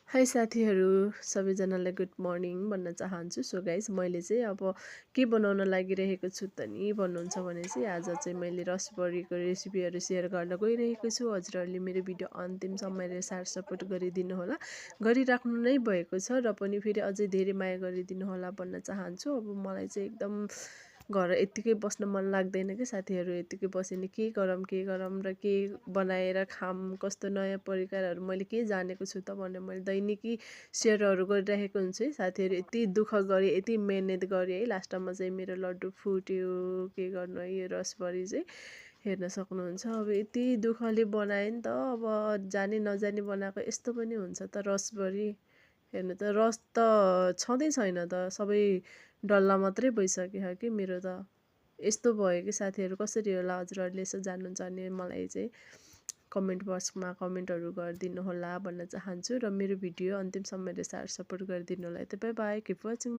High साथीहरू सबैजनालाई good morning भन्न चाहन्छु। सो गाइस मैले चाहिँ अब के बनाउन लागिरहेको छु त नि भन्नुहुन्छ भने चाहिँ आज चाहिँ मैले रसबरीको रेसिपीहरू सेयर गर्न गइरहेको छु। हजुरहरूले मेरो भिडियो अन्तिमसम्म हेरेर साथ सपोर्ट गरिदिनु होला, गरिराख्नु नै भएको छ र पनि फेरि अझै धेरै माया गरिदिनु होला भन्न चाहन्छु। अब मलाई चाहिँ एकदम घर यत्तिकै बस्न मन लाग्दैन कि साथीहरू, यत्तिकै बस्यो भने के गरौँ र के बनाएर खाम, कस्तो नयाँ परिकारहरू मैले के जानेको छु त भनेर मैले दैनिकी सेयरहरू गरिरहेको हुन्छु है साथीहरू। यति दुःख गरेँ, यति मिहिनेत गरेँ है, लास्टमा चाहिँ मेरो लड्डु फुट्यो। के गर्नु है, यो रसबरी चाहिँ हेर्न सक्नुहुन्छ। अब यति दुःखले बनाएँ नि त, अब जानी नजानी बनाएको यस्तो पनि हुन्छ त रसबरी। हेर्नु त रस त छँदै छैन त, सबै डल्ला मात्रै भइसक्यो कि मेरो त। यस्तो भयो कि साथीहरू, कसरी होला हजुरहरूले यसो जान्नुहुन्छ भने मलाई चाहिँ कमेन्ट बक्समा कमेन्टहरू गरिदिनु होला भन्न चाहन्छु र मेरो भिडियो अन्तिमसम्म हेरेर साथ सपोर्ट गरिदिनु होला। By by, keep watching.